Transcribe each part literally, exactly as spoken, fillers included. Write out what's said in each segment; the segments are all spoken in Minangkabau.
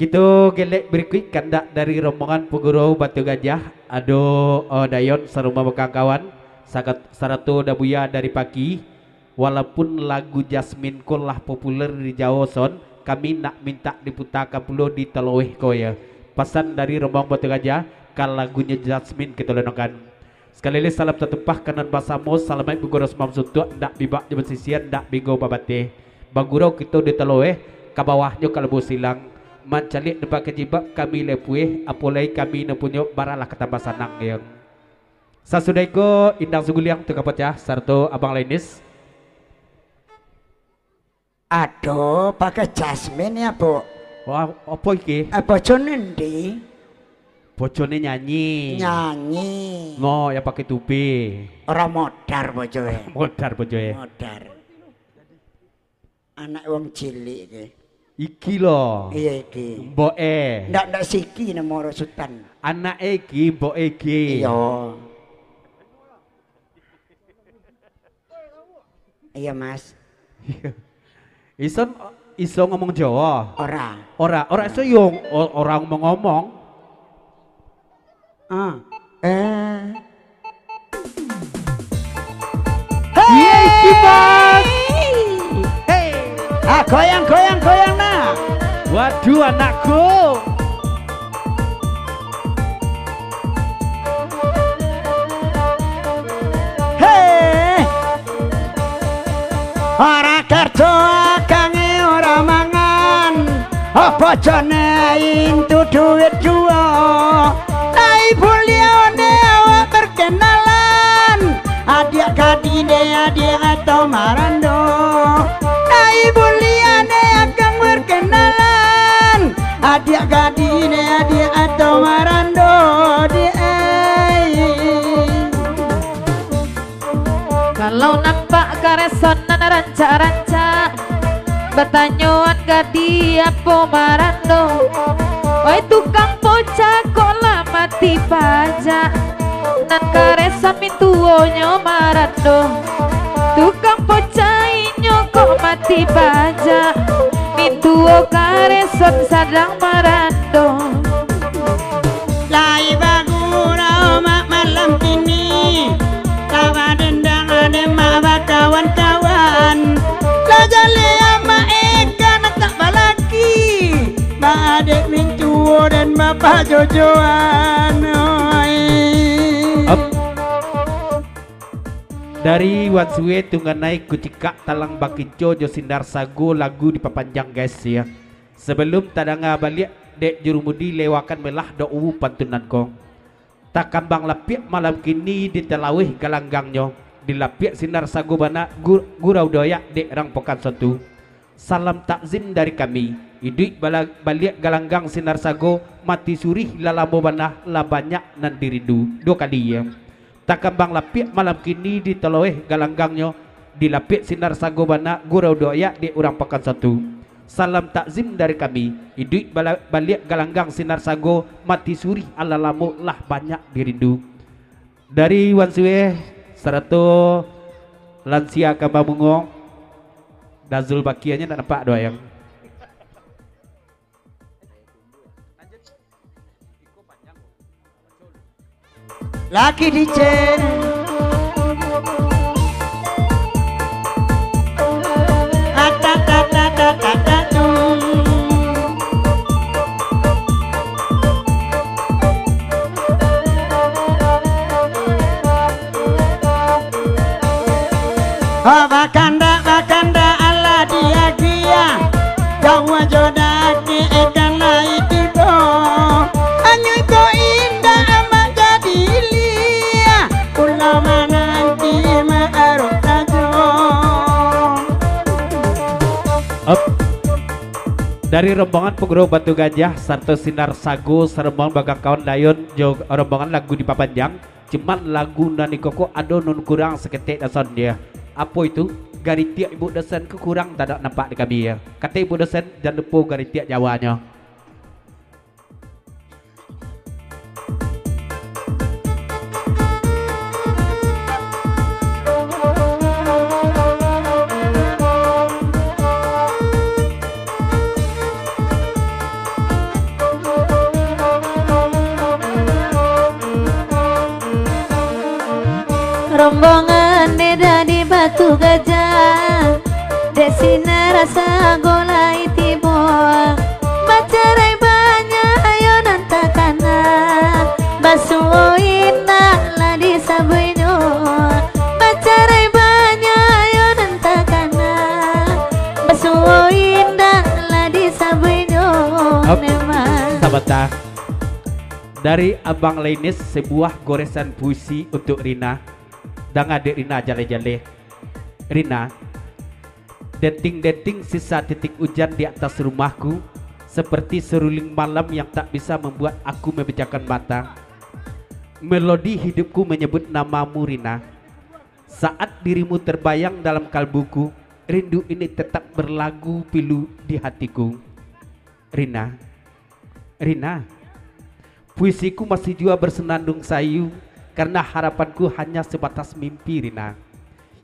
Kito galeh barikuik kandak dari rombongan Pagurau Batu Gajah, ado, eh, Dayon sarumah bakangkauan, sagat-, sarato Dabuya dari Paki. Walaupun lagu Jasmine ko lah populer di Jawa Son, kami nak mintak diputakan pulo di Talaweh ko, yo. Pasan dari rombongan Batu Gajah, ka lagunyo Jasmine kito lenokan. Sakali lai salam tatumpah ka nan basamo, salamaik bagoros mamsuntuak, ndak bibak jo basisian, ndak bego babateh. Bagurau kito di Talaweh, ka bawahnyo ka Labuah Silang. Mancaliak dapek ka jibak kami lai pueh, apo lai kami nan punyo, baralah ka tambah sanang, yo. Sasudah iko, Indang Suguliang tu ka pacah, sarato Abang Lainis. Ado, pakai Jasmine ya, Bu? Wah, apo iki? Eh, bojone ndi? Bojone nyanyi. Nyanyi. Ngo, ya pakai tupi. Ora modar bojoe. Modar bojoe. Modar. Anak wong cilik ke. Iki lo. Iya, iki. Mboke. Ndak, ndak siki namo ro Sutan. Anak iki, mboke iki. Iya. Iya, Mas. Ison, iso ngomong Jawa? Ora. Ora, ora iso yo o-, orang mangomong. Ah. Eh. Yeay, Kipas. Hey. Ah, goyang, goyang, goyang, nah. Waduh, anakku. Hei. Ora kerjo akange ora mangan, opo jone intu duit juo. Ai buliau ne awak berkenalan, adiak gadih ne adiak atau marando. Ai buliau ne akang berkenalan, adiak gadih ne adiak atau marando di ai. Kalau nampak kareson nan rancak-rancak, batanyoan gadih apo marando. Oi tukang pocah, kok lah mati pajak, nan kareson mintuonyo marando. Tukang pocah inyo kok mati pajak, mintuo kareson sadang marando. Lai bagurau mak malam kini, lah badendang dek mak bakawan-kawan. Lah jaleh amak ikan tak balaki, baadek mintuo dan bapak jojoan, oi. Up. Dari Wan Sue Tunganai Kucikak Talang Bakico jo Sinar Sago lagu dipapanjang, guys, ya. Sabalum tadanga baliak dek Jurumudi, lewakan melah dok uwu pantunan ko. Takambang lapiak malam kini di talaweh galanggangnyo, dilapiak sinar sago bana gu-, gurau doyak dek rang Pokan Sotu. Salam takzim dari kami, iduik bala-, baliak galanggang sinar sago, mati surih lah lamo bana, lah banyak nan dirindu. Duo kali, ya. Takambang lapiak malam kini di talaweh galanggangnyo, dilapiak sinar sago bana gurau doyak dek urang Pakan Satu. Salam takzim dari kami, iduik bala-, baliak galanggang sinar sago, mati surih alah lamo lah banyak dirindu. Dari Wan Sueh sarato lansia Kambang Bungo, Dazul Bakia nyo ndak nampak doh, ayang. Laki dicen. Atatatatatatatum. Oh, bakandak, bakandak, alah diagiah. Jauah jo dakek ikan lai tibo. Anyo iko indak amak jadi liah. Pulau mananti maarok sajo. Up. Dari rombongan Pagurau Batu Gajah sarato Sinar Sago, sarombongan bagangkawan Dayon jo rombongan lagu dipapanjang. Cuman lagu nan iko ko ado nan kurang saketek dason dia. Apo itu? Garitiak ibu dosen ko kurang tadak nampak di kami ya. Kato ibu dosen, jan lupo garitiak Jawanyo. Rombongan dek dari Batu Gajah, dek sinan rasa golah tibo. Bacarai banyak yo nan takana, basuo indak lah disabuiknyo. Bacarai banyak yo nan takana, basuo indak lah disabuiknyo. Op, memang. Sabanta. Dari Abang Lainis, sebuah goresan puisi untuk Rina. Danga dek Rina jaleh-jaleh. Rina, denting-denting sisa titik ujan di atas rumahku, seperti seruling malam yang tak bisa membuat aku memejamkan mata. Melodi hidupku menyebut namamu, Rina. Saat dirimu terbayang dalam kalbuku, rindu ini tetap berlagu pilu di hatiku. Rina, Rina, puisiku masih jua bersenandung sayu, karena harapanku hanya sebatas mimpi, Rina,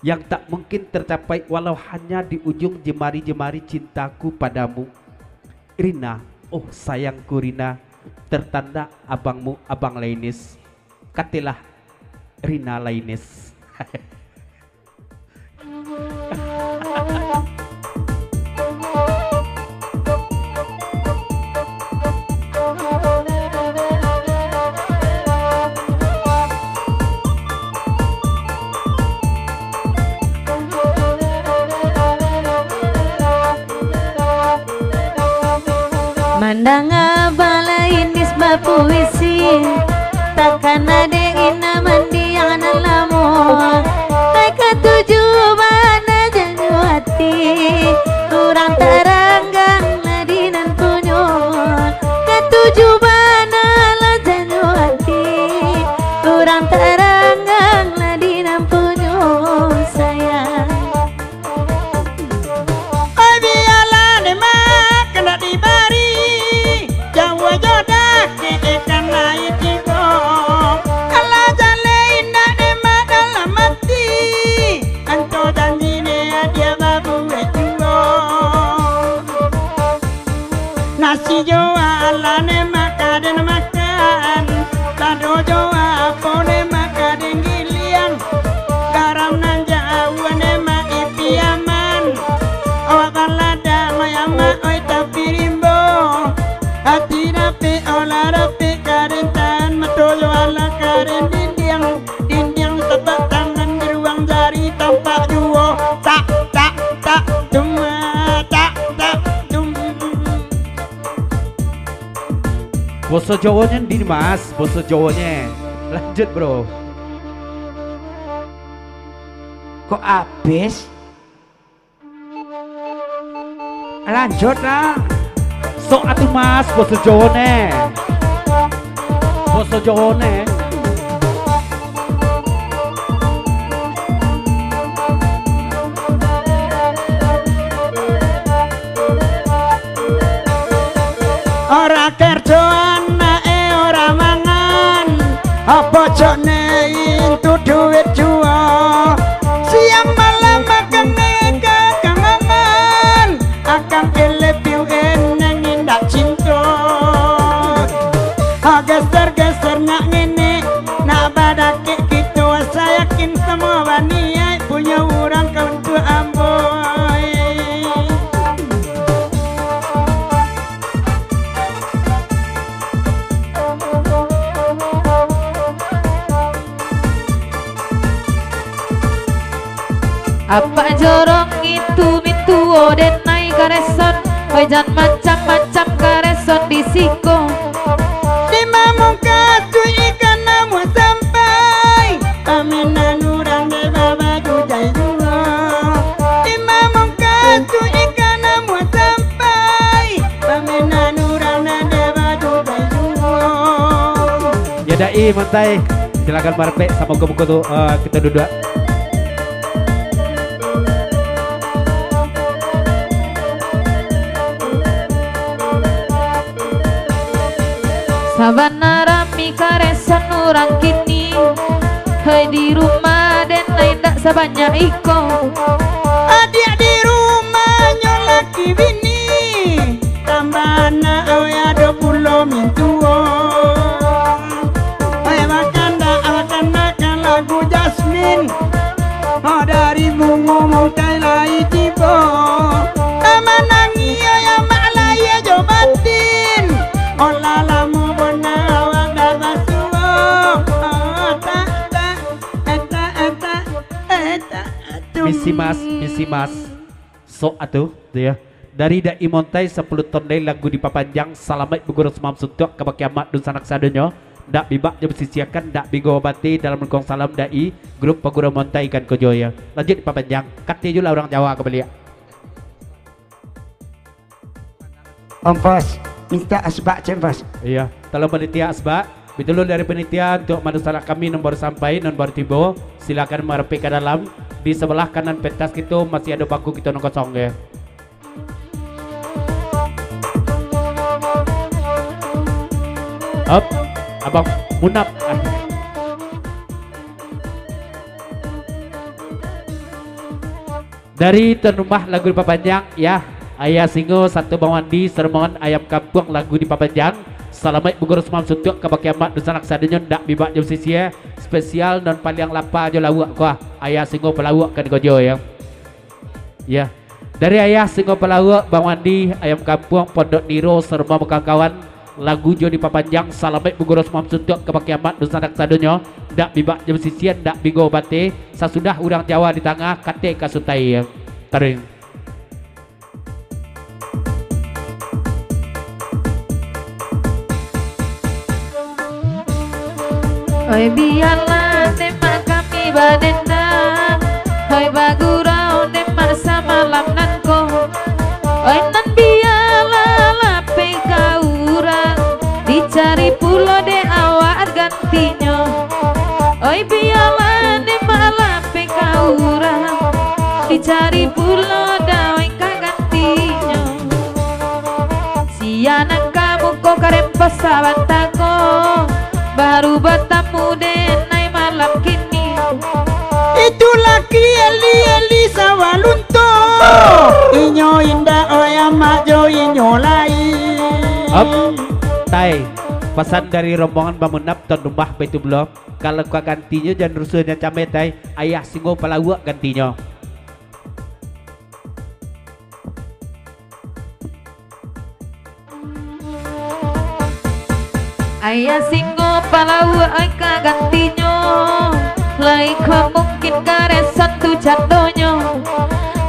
yang tak mungkin tercapai walau hanya di ujung jemari-jemari cintaku padamu. Rina, oh sayangku Rina, tertanda abangmu, Abang Lainis. Katilah, Rina Lainis. Mandanga Abang Lainis bapuisi, takana dek Rina mandiang nan lamo. Ai katuju bana janyo ati, urang taranggang lah di nan punyo. Katuju bana lah janyo ati, urang taranggang lah di nan punyo, sayang. Oi, bialah dek mak kandak dibari, jauah jo dakek ikan lai tibo. Alah jaleh indak dek mak dalam ati, anto janji dek adiak babuek juo. Nasi jo alah dek mak ka den makan, lado jo apo dek mak ka den giliang. Garam nan jauah dek mak i Piaman. Awak baladak mayamak oi tapi rimbo. Ati dapek olah dapek ka den tahan, mato jo alah ka den dindiang. Dindiang tapak tangan, beruang jari tampak juo. Tak, tak, tak, dum, tak, tak, dum. Boso Jawonyo ndi, Mas? Boso Jawonyo. Lanjut, Bro. Kok abis? Lanjut lah. Sok atuh, Mas, boso Jawonyo. Boso Jawonyo. Ora kerjo anak e ora mangan, apo cok ne intu duit juo. Siang malam makan ne kakanganan, akang elepiu eneng indak cinto. Ha geser-geser nak ngene, nak badakek kito, asa yakin samo baniaik punyo urang ka untuak ambo. Apak jorong itu mintuo den ai kareson, oi jan macam-macam kareson di siko. Di mamungka tu ikan namuah sampai, paminan urang dek babaju jai juo. Di mamungka tu ikan namuah sampai, paminan urang nan dek babaju jai juo. Ya, Dai, Mantai, silakan marapek, samo muko-muko tu, eh, kito duduak. Sabana rami karesan urang kini, hai di rumah den lai indak sabanyak iko. Adiak di rumahnyo laki bini, tambah anak, oi, ado pulo mintuo. Oi, makan dak, makan, makan lagu Jasmine. Misi Mas, Misi Mas. Sok atuh, tu yo. Dari Dai Montai sapuluah tondai lagu dipapanjang, salamaik bagurus malam suntuak ka bakeh amak dunsanak sadonyo. Ndak bibak jo basisiakan, ndak bigo bate dalam lingkuang salam Dai, grup Pagurau Montai kan ko jo yo. Lanjuik dipapanjang, kate jo lah urang Jawa ka baliak. Om Bos, mintak asbak cek, Bos. Iyo, tolong panitia asbak. Pitulun dari panitia untuk manusalah kami nan baru sampai, nan baru tibo. Silakan marapek ka dalam. Di sabalah kanan pentas kito masih ado bangku kito nan kosong, yo. Up, Abang Munap. Dari tuan rumah lagu dipapanjang, yo. Ayah Singo, Satu Bang Wandi, Sermongan Ayam Kampuang lagu dipapanjang. Salamaik bagurus malam suntuak ka bakeh amak dunsanak sadonyo, ndak bibak jo basisia. Spesial nan paliang lapa jo lauak ko, Ayah Singo palauak kan ko jo, yo. Yo. Dari Ayah Singo palauak, Bang Wandi, Ayam Kampuang, Pondok Niro, Sermongan kawan-kawan. Lagu jo dipapanjang, salamaik bagurus malam suntuak ka bakeh amak dunsanak sadonyo, ndak bibak jo basisia, ndak bigo bate, sasudah urang Jawa di tangah, kate ka Sutai. Taruih. Oi, bialah demak kami badendang, oi, bagurau demak samalam nan ko. Oi, nan bialah lapeh ka urang, dicari pulo dek awak gantinyo. Oi, bialah demak lapeh ka urang, dicari pulo dawai ka gantinyo. Sia nan ka muko karempos sabanta ko, baru batamu denai malam kini. Itu laki Eli, Eli Sawalunto. Inyo indak oya mak jo inyo lai. Up, tai. Pasan dari rombongan Bamunap, tuan rumah baitu pulo. Kalau ka gantinyo jan rusuah jan cameh, tai. Ayah Singo palauak gantinyo. Ayah Singo palauak ai ka gantinyo, lai ka mungkin karesan tu candonyo.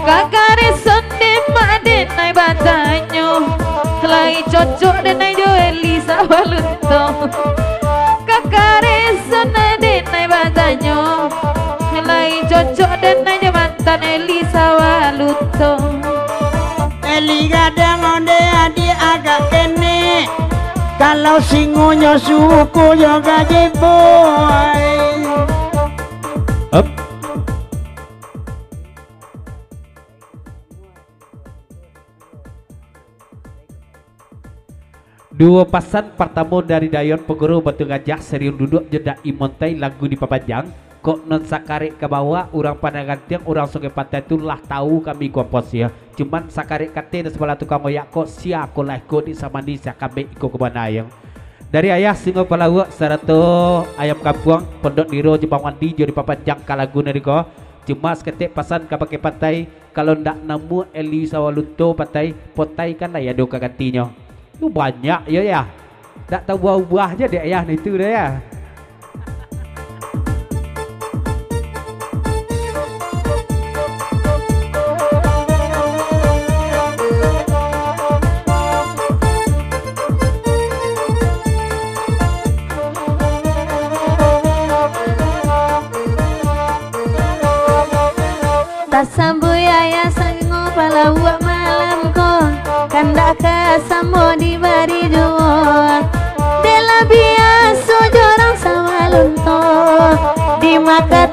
Ka karesan demak denai batanyo, lai cocok denai jo Eli Sawalunto. Ka karesan denai batanyo, lai cocok denai jo mantan Eli Sawalunto. Eli gadang onde adik agak kenek, kalau singonyo suko jo gaji boy. Up. Duo pasan partamo dari Dayon Paguru Batu Gajah, Seriun Duduk jo Dai Montai, lagu dipapanjang. Kok nan sakarek ka bawah, urang Padang Gantiang, urang Sungai Pantai tu lah tahu kami ko, Bos, yo. Cuman sakarek kate nan sabalah tukang oyak ko, sia ko lah iko di samandi, sia kambek iko ka bana, yo. Dari Ayah Singo Palauak sarato Ayam Kampuang, Pondok Niro jo Bang Wandi jo dipapanjang ka lagu nan iko. Cuma saketek pasan ka bakeh pantai, kalau ndak namuah Eli Sawalunto patai, potai kan lai ado ka gantinyo. Tu banyak yo, yah. Ndak taubah-ubah je dek ayah nitu doh, yah. Tasambuik Ayah Singo Palauak malam ko, kandak ka samo dibari juo. Dek lah biaso jo urang Sawalunto, dimakan